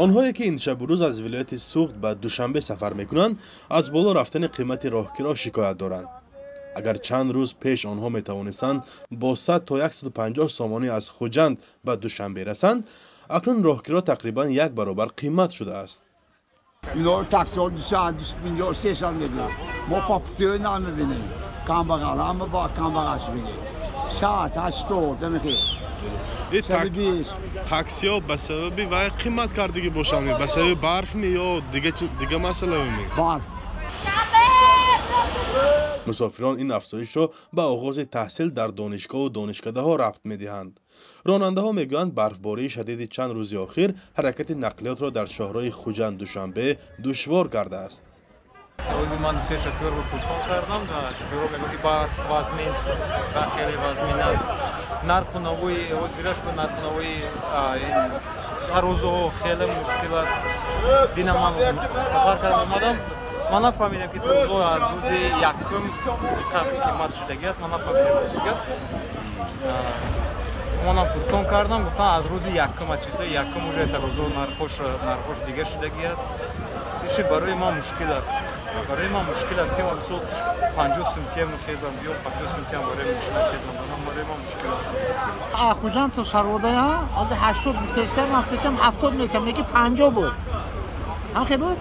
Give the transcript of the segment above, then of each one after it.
Онҳое ки ин шабу рӯз аз вилояти Суғд ба Душанбе сафар мекунанд, аз боло рафтани қимати роҳкиро шикоят доранд. Агар чанд рӯз пеш онҳо метавонистанд бо 100 то 150 сомонӣ аз Хуҷанд ба Душанбе расанд, акнун роҳкиро тақрибан як баробар қимат шудааст. Ино таксиҳо 200, 250, 300 мегиранд. Мо по пути намебинем. Камбағал, ҳама ба камбағал шудагӣ. 100, 80, намехел. Таксиҳо ба сабаби вай қимат кардагӣ бошанд, ба сабаби барф ми ё дига масъалае ми? Барф. Мусофирон ин афзоишро ба оғози таҳсил дар донишгоҳу донишкадаҳо рабт медиҳанд. Ронандаҳо мегӯянд, барфбории шадиди чанд рӯзи охир ҳаракати нақлиётро дар шоҳроҳи Хуҷанд Душанбе душвор кардааст. Рӯзи ман се шофёрро пурсон кардам, шофёрро мегӯяд, ки барф вазмин, хеле вазмин аст. Нарху навои ҳозираш бо нарху навои тарозуҳо хеле мушкил аст. Дина ман сафар кардам, омадам, ман нафаҳмидам, ки тарозуҳо аз рӯзи якум қимат шудагӣ аст. Ман нафаҳмидам, ростига. Манам пурсон кардам, гуфтам, аз рӯзи якум, аз числои якум уже тарозу нархош дига шудагӣ аст. Иши барои ман мушкил аст, барои ман мушкил аст, ки ман мисол 50 сум тиям хезам биём, 50 сум тиям барои мошина хезам барам, барои ман мушкил аст. Хуҷанд то Сарводая ҳозир 80 гуфтаистам, ман гуфтаистам 70 метам, лекин 50 буд, ҳам хел буд,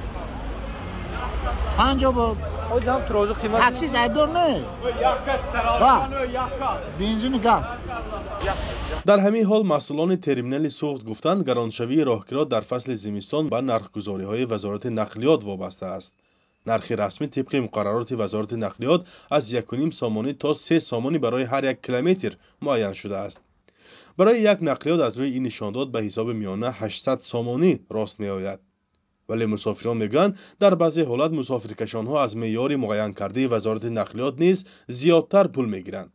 50 буд. Таксист айбдор не, бензини газ. Дар ҳамин ҳол масъулони терминали Суғд гуфтанд, гароншавии роҳкиро дар фасли зимистон ба нархгузориҳои Вазорати нақлиёт вобаста аст. Нархи расмӣ тибқи муқаррароти Вазорати нақлиёт аз 1,5 сомонӣ то 3 сомонӣ барои ҳар як километр муайян шудааст. Барои як нақлиёт аз рӯи ин нишондод ба ҳисоби миёна 800 сомонӣ рост меояд. Вале мусофирон мегӯянд, дар баъзе ҳолат мусофиркашонҳо аз меъёри муайянкардаи Вазорати нақлиёт низ зиёдтар пул мегиранд.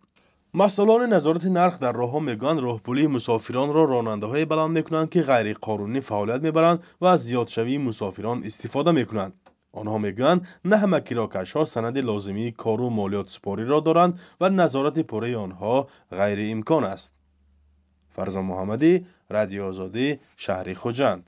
Масъулони назорати нарх дар роҳҳо мегӯянд, роҳпулии мусофиронро ронандаҳое баланд мекунанд, ки ғайриқонунӣ фаъолият мебаранд ва аз зиёдшавии мусофирон истифода мекунанд. Онҳо мегӯянд, на ҳама кирокашҳо санади лозимии кору молиётсупориро доранд ва назорати пурраи онҳо ғайриимкон аст. Фарзон Муҳаммадӣ, Радиои Озодӣ, шаҳри Хуҷанд.